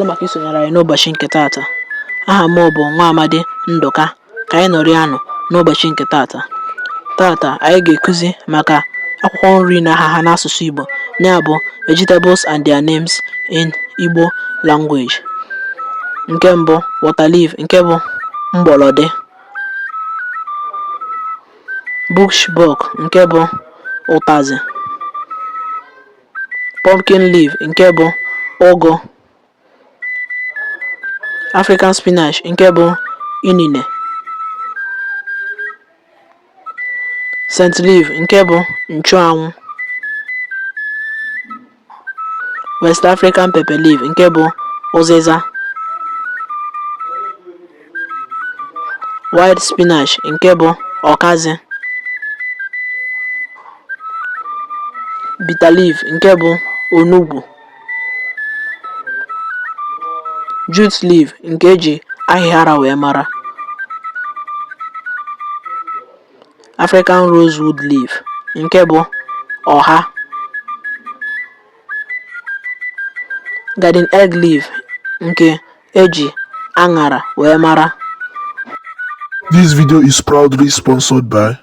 Daalụ maka isonyere anyị n'ụbọchị nke taata. Aha m bụ nwa amadi Ndụka. Ka anyị nọrịa anụ n'ụbọchị nke taata. Taata anyị ga-ekuzi maka akwụkwọ nri na aha ha n'asụsụ Igbo, ya bụ vegetables and their names in Igbo language. Nke mbụ, water leaf, nke bụ mgbọlọdị. Bush bok, nke bụ ụtazị. Pumpkin leaf, nke bụ ụgụ. African spinach, nke bụ inine. Scent leaf, nke bụ nchụanwụ. West African pepper leaf, nke bụ ụzịza. White spinach, nke bụ ọkazị. Bitter leaf, nke bụ onugbu. Jute leaf, nke eji ahịhịara wee mara. African rosewood leaf, nke bụ ọha. Garden egg leaf, nke eji aṅara wee mara. This video is proudly sponsored by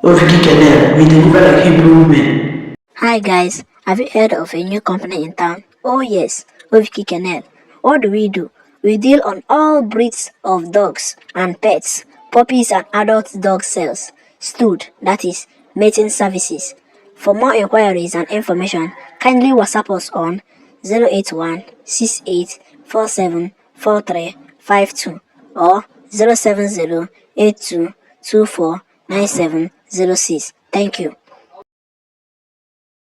Ovikky Kennel. We deliver like Hebrew women. Hi guys, have you heard of a new company in town? Oh yes, Ovikky Kennel. What do? We deal on all breeds of dogs and pets, puppies and adult dog sales, stud, that is, mating services. For more inquiries and information, kindly WhatsApp us on 081 68 47 4352 or 070 82 24 9706. Thank you.